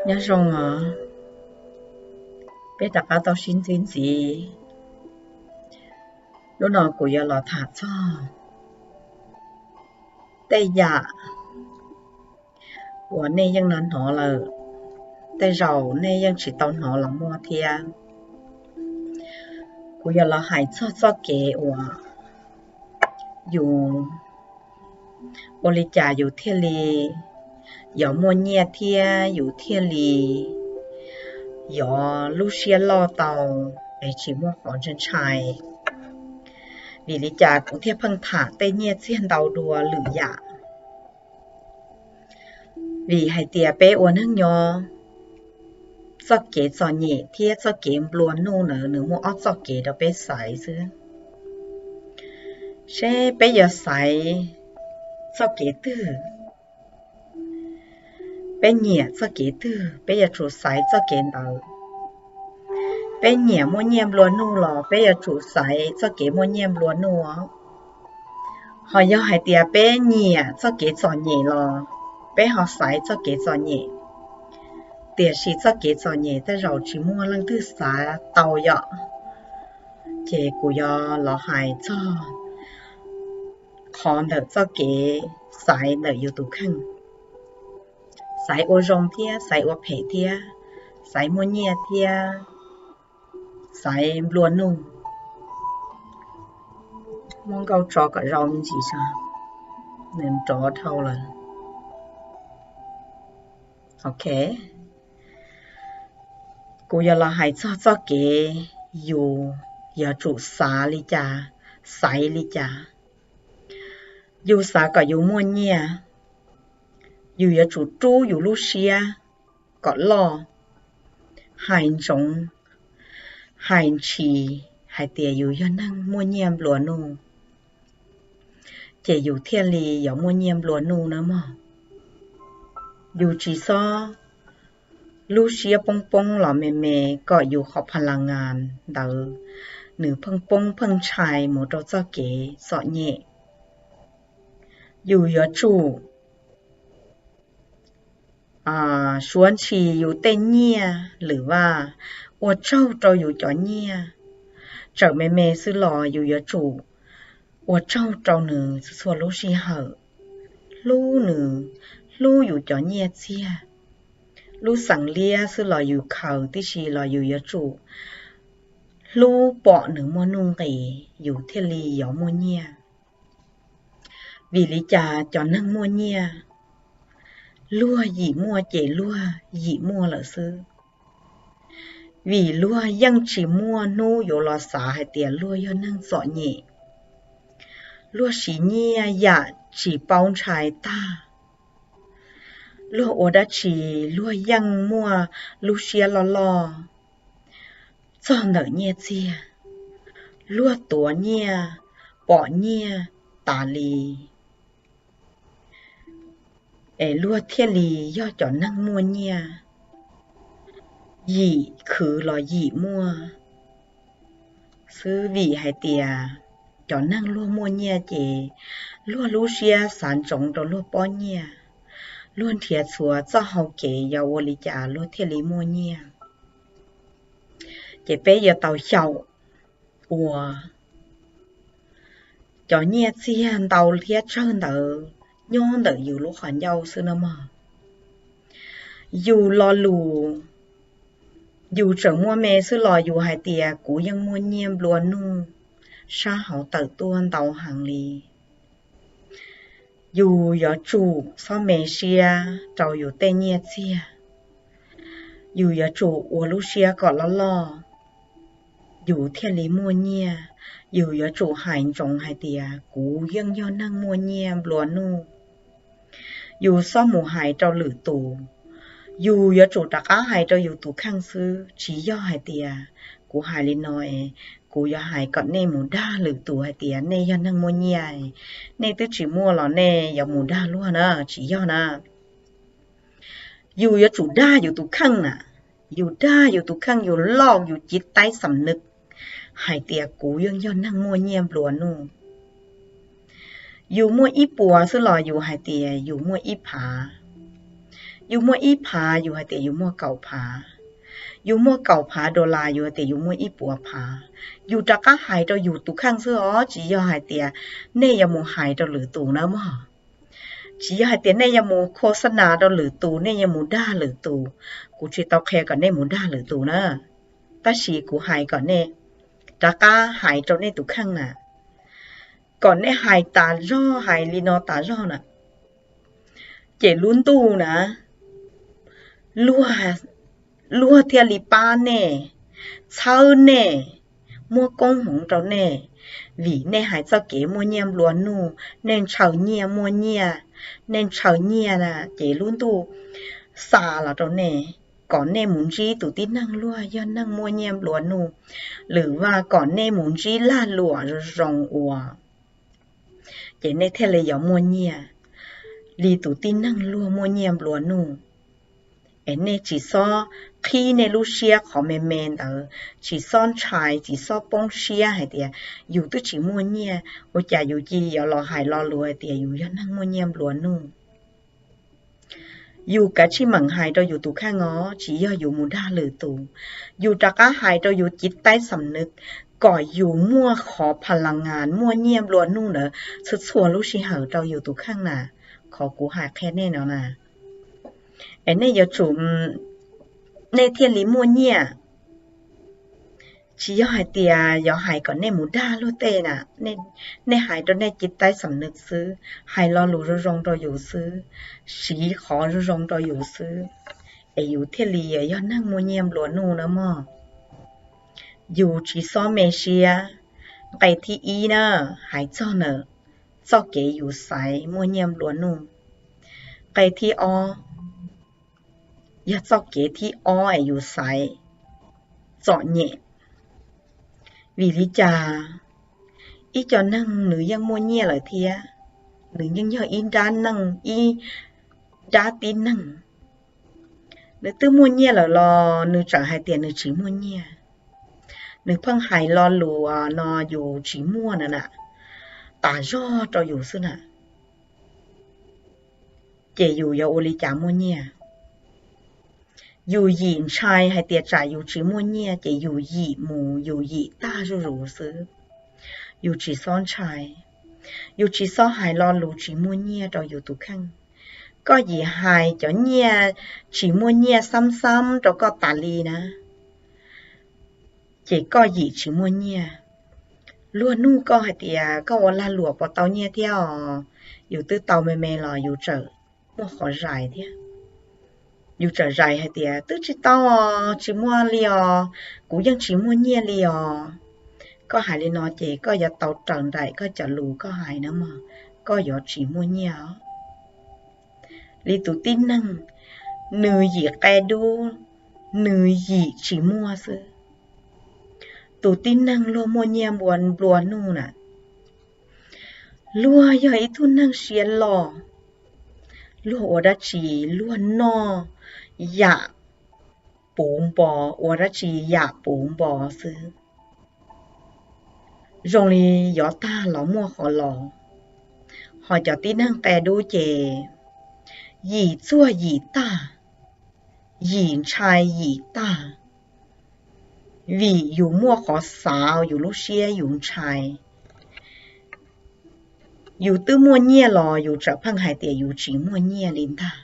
Nyob zoo os, peb rov qab tau sib ntsib ntxiv. Lub no kuv yuav los tham txog tej yam uas nej yeej hnov hnov lawm, tej zaum nej yeej tsis tau hnov los muaj thiab. Kuv yuav los hais txog txoj kev uas yus ua li cas yus thiaj li yuav muaj nyiaj thiab yus thiaj li yuav lub siab loj tau es tsis muaj qhov ntshai ntshai. Vim li cas kuv thiaj pheej tham tej nyiaj txiag ntau dua lwm yam? Vim hais tias peb ua neeg nyob, txoj kev txom nyem thiab txoj kev nplua nuj ntawd nws muaj ob txoj kev rau peb xaiv xwb. Seb peb yuav xaiv txoj kev twg, peb nyiam txoj kev twg peb yuav tsum xaiv txoj kev ntawd. Peb nyiam muaj nyiaj nplua nuj los peb yuav tsum xaiv txoj kev muaj nyiaj nplua nuj. Ho yog hais tias peb nyiam txoj kev txom nyem los peb ho xaiv txoj kev txom nyem. Tiam sis txoj kev txom nyem tej zaum tsis muaj leej twg xav tau yom. Ces kuv yuav los hais txog qhov ntawm txoj kev xaiv ntawm yus tus kheej, xaiv ua zoo thiab xaiv ua phem thiab, xaiv muaj nyiaj thiab xaiv nplua nuj. Muab nkauj tso kom zoo me ntsis tso, nws nrov dhau lawm. Ok, kuv yuav los hais txog txoj kev yus yuav tsum xav li cas, xaiv li cas. Yus xav kom yus muaj nyiaj, yus yuav tsum rub yus lub siab kom loj, hais ntsoov, hais ntshis hais tias yus yog neeg muaj nyiaj nplua nuj, ces yus thiaj li yuav muaj nyiaj nplua nuj na mog. Yus tsis txhob lub siab poob poob los me me kom yus qhov pha las ngas ntawd nws pheej poob pheej ntshai mus rau txoj kev txom nyem. Yus yuav tsum suav ntshis yus tej nyiaj lwm vaj, ua tsaug rau yus cov nyiaj. Txawm me me xwb los yus yuav tsum ua tsaug rau nws txhua txhua lub sij hawm, hlub nws, hlub yus cov nyiaj txiag. Lub xeem liab xwb los yus khaws tib si los yus yuav tsum hlub pom nws muaj nuj nqis yus thiaj li yuav muaj nyiaj. Vim li cas cov neeg muaj nyiaj luag yim muaj ces luag yim muaj lawm xwb? Vim luag yeej tsis muaj hnub yuav los xav hais tias luag yog neeg txom nyem. Luag siv nyiaj yam tsis paub ntshai tag. Luag ua dab tsi luag yeej muaj lub siab loj loj txog ntawm nyiaj txiag. Luag tuav nyiaj, pom nyiaj tas li, es luag thiaj li yog cov neeg muaj nyiaj, yim khwv los yim muaj xwb. Vim hais tias cov neeg luag muaj nyiaj ces luag lub siab xav ntsoov rau luag pob nyiaj, luag nrhiav txhua txoj hau kev yuav ua li cas luag thiaj li muaj nyiaj. Ces peb yuav tau xyaum ua cov nyiaj txiag ntau thiab tsawg ntawd nyob ntawm yus lub qhov ncauj xwb no mog. Yus lo lus, yus tseem muaj me xwb los yus hais tias kuv yeej muaj nyiaj nplua nuj sab hauv tawm tuaj ntau heev li. Yus yuav tsum txhob me siab rau yus tej nyiaj txiag. Yus yuav tsum ua lub siab kom loj loj, yus thiaj li muaj nyiaj. Yus yuav tsum hais ntsoov hais tias kuv yeej yog neeg muaj nyiaj nplua nuj. Yus txhob mus hais rau lwm tus, yus yuav tsum rov qab hais rau yus tus kheej xwb. Tsis yog hais tias kuv hais li no es kuv yuav hais kom nej mus dag lwm tus hais tias nej yog neeg muaj nyiaj, nej twb tsis muaj los nej yuav mus dag luag na, tsis yog na. Yus yuav tsum dag yus tus kheej na, yus dag yus tus kheej, yus loj yus cev taib xam nws hais tias kuv yeej yog neeg muaj nyiaj nplua nuj. Yus muaj ib puas xwb los yus hais tias yus muaj ib phav. Yus muaj ib phav yus hais tias yus muaj kaum phav. Yus muaj kaum phav dollar yus hais tias yus muaj ib puas phav. Yus rov qab hais rau yus tus kheej xwb os, tsis yog hais tias nej yuav mus hais rau lwm tus na mog. Tsis yog hais tias nej yuav mus khos xa nas rau lwm tus, nej yuav mus dag lwm tus. Kuv tsis tau qhia kom nej mus dag lwm tus na, tab sis kuv hais kom nej rov qab hais rau nej tus kheej na, kom nej hais tas zog, hais li no tas zog na, ces lub ntuj na, luag thiaj li pab nej, txhawb nej, muab koob hmoov rau nej, vim nej hais txoj kev muaj nyiaj nplua nuj, nej ntshaw nyiaj muaj nyiaj, nej ntshaw nyiaj na, ces lub ntuj xa los rau nej, kom nej mus ntsib tus tib neeg luag yog neeg muaj nyiaj nplua nuj, lwm vaj kom nej mus ntsib lag luam zoo zoo ua, ces nej thiaj li yuav muaj nyiaj li tus tib neeg luag muaj nyiaj nplua nuj. Es nej tsis txhob qhib nej lub siab qhov me me ntawd, tsis txhob ntshai, tsis txhob poob siab hais tias yus twb tsis muaj nyiaj, ua cas yus cia yuav los hais lo lus hais tias yus yog neeg muaj nyiaj nplua nuj. Yus kav tsij meem hais rau yus tus kheej os, tsis yog yus mus dag lwm tus. Yus rov qab hais rau yus cev taib xam nws kom yus muaj qhov pha las ngas muaj nyiaj nplua nuj ntawd txhua txhua lub sij hawm rau yus tus kheej na, qhov kuv hais qhia nej no na. Es nej yuav tsum, nej thiaj li muaj nyiaj. Tsis yog hais tias yog hais kom nej mus dag luag tej na, nej hais rau nej cev taib xam nws xwb, hais lo lus zoo zoo rau yus xwb, siv qhov zoo zoo rau yus xwb, es yus thiaj li yog neeg muaj nyiaj nplua nuj na mog. Yus tsis txhob me siab. Nqe thib ib na, hais txog ntawm txoj kev yus xaiv muaj nyiaj nplua nuj. Nqe thib ob, yog txoj kev thib ob es yus xaiv txom nyem. Vim li cas? Ib co neeg nws yeej muaj nyiaj lawm thiab, nws yeej yog ib nrab neeg, ib nrab tib neeg. Nws twb muaj nyiaj lawm los nws tseem hais tias nws tsis muaj nyiaj. Nws pheej hais lo lus no yus tsis muaj na na, tas zog rau yus xwb na. Ces yus yuav ua li cas muaj nyiaj? Yus yim ntshai hais tias tsam yus tsis muaj nyiaj ces yus yim mus yus yim tag zuj zus xwb. Yus tsis txhob ntshai, yus tsis txhob hais lo lus tsis muaj nyiaj rau yus tus kheej. Koj yim hais cov nyiaj tsis muaj nyiaj xab xab rau koj tas li na, ces koj yim tsis muaj nyiaj. Luag nug koj hais tias koj ua lag luam puas tau nyiaj thiab os? Yus twb tau me me los yus tseem muaj qhov zais thiab. Yus tseem zais hais tias twb tsis tau, tsis muaj li os, kuv yeej tsis muaj nyiaj li os. Koj hais li no ces koj yuav tau raws nraim koj cov lus koj hais na mog, koj yuav tsis muaj nyiaj os. Li tus tib neeg, nws yim qe dub, nws yim tsis muaj xwb. Tus tib neeg luag muaj nyiaj nplua nuj na, luag yog ib tug neeg siab loj, luag ua dab tsi luag noj yam puv npo, ua dab tsi yam puv npo xwb, zoo li yuav tag los muaj qhov los. Ho cov tib neeg qe dub ces yim txuag yim tag, yim ntshai yim tag, vim yus muaj qhov xav yus lub siab yus ntshai. Yus twb muaj nyiaj los yus tseem pheej hais tias yus tsis muaj nyiaj li ntag.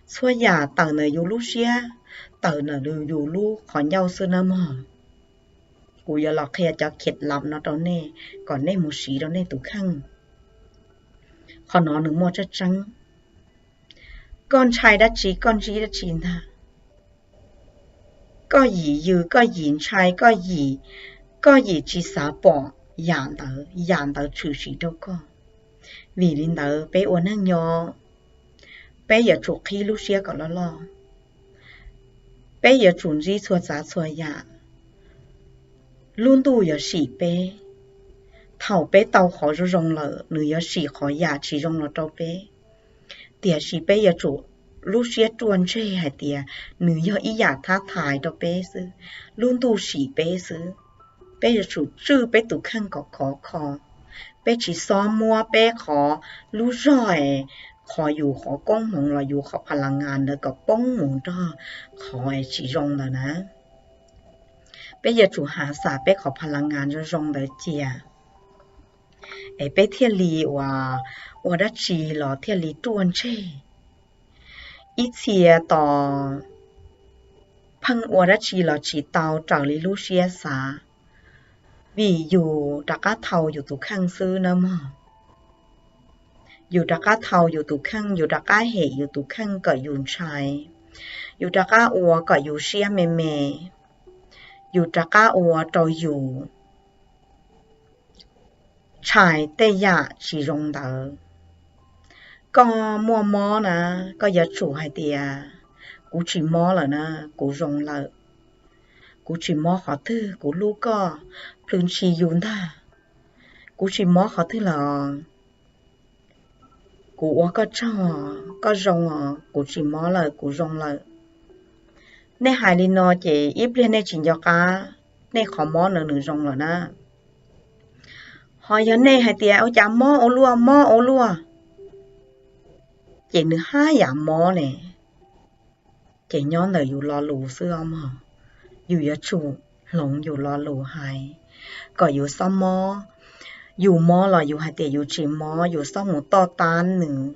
Txhua yam tawm ntawm yus lub siab, tawm ntawm yus lub qhov ncauj xwb na mog. Kuv yuav los qhia cov khiav lav no rau nej kom nej mus siv rau nej tus kheej. Qhov no nws muaj tseeb tseeb. Koj ntshai dab tsi koj ntsib dab tsi ntag. Koj yim yws, koj yim ntshai, koj yim, koj yim tsis xav pom yam ntawd, yam ntawd tshwm sim rau koj. Vim li ntawd peb ua neej nyob, peb yuav tsum qhib lub siab kom loj loj. Peb yuav tsum ntsib txhua tsav txhua yam. Lub ntuj yuav sim peb. Thaum peb tau qhov zoo zoo lawm nws yuav sim qhov yam tsis zoo los rau peb. Tiam sis peb yuav tsum lub siab ruaj ntseg hais tias nws yog ib yam thab thais rau peb xwb, lub ntuj sim peb xwb. Peb yuav tsum tswj peb tus kheej kom khov kho, peb tsis xob muab peb qhov lub zog es qhov yus qhov koob hmoov los yus qhov pha la ngas ntawd kom poob mus nrog qhov tsis zoo ntawd na. Peb yuav tsum hav xam peb qhov pha la ngas zoo zoo ntawd cia, es peb thiaj li ua, ua dab tsi los thiaj li ruaj ntseg. Ib txhia tos pheej ua dab tsi los tsis tau raws li lub siab xav, vim yus rov qab thau yus tus kheej xwb nawb mog. Yus rov qab thau yus tus kheej, yus rov qab hem yus tus kheej kom yus ntshai, yus rov qab ua kom yus siab me me, yus rov qab ua rau yus ntshai tej yam tsis zoo ntawd. Koj muaj mob na, koj yuav tsum hais tias, kuv tsis mob lawm na, kuv zoo lawm. Kuv tsis mob qhov twg, kuv hlub koj plhws ntshis yus ntag. Kuv tsis mob qhov twg lawm, kuv ua koj tsaug, koj zoo os, kuv tsis mob lawm, kuv zoo lawm. Nej hais li no ces ib pliag nej tsis nco qab nej qhov mob no nws zoo lawm na. Ho yog nej hais tias ua cas mob ua luaj, mob ua luaj, ces nws haj yam mob ne. Ces nyob ntawm yus lo lus xwb os mog. Yus yuav tsum hloov yus lo lus hais kom yus xob mob. Yus mob los yus hais tias yus tsis mob, yus xob mus toj tab nws.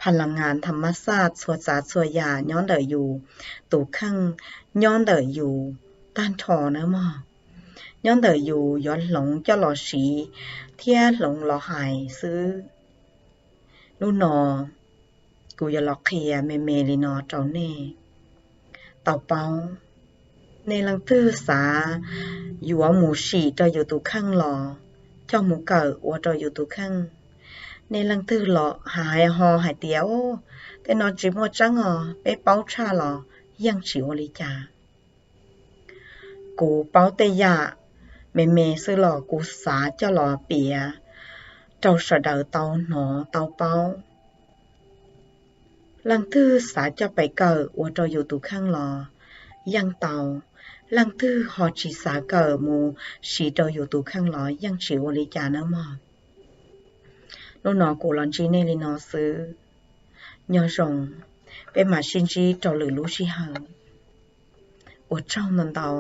Pha la ngas thas mas xaj txhua tsav txhua yam nyob ntawm yus tus kheej, nyob ntawm yus tag nrho nawb mog. Nyob ntawm yus yuav hloov coj los siv thiab hloov los hais xwb. Hnub no kuv yuav los qhia me me li no rau nej tau paub. Nej leej twg xav yuav mus sim rau yus tus kheej los coj mus kawm ua rau yus tus kheej. Nej leej twg los hais ho hais tias, tej no tsis muaj tseeb os, peb paub tshaj los yeej tsis ua li cas. Kuv paub tej yam me me xwb los kuv xav coj los piav rau sawv daws tau hnov tau paub. Leej twg xav coj pes kawm ua rau yus tus kheej los yeej tau, leej twg ho tsis xav kawm mus siv rau yus tus kheej los yeej tsis ua li cas nawb mog. Hnub no kuv los ntsib nej li no xwb. Nyob zoo, peb mam sib ntsib rau lwm lub sij hawm. Ua tsaug ntau ntau.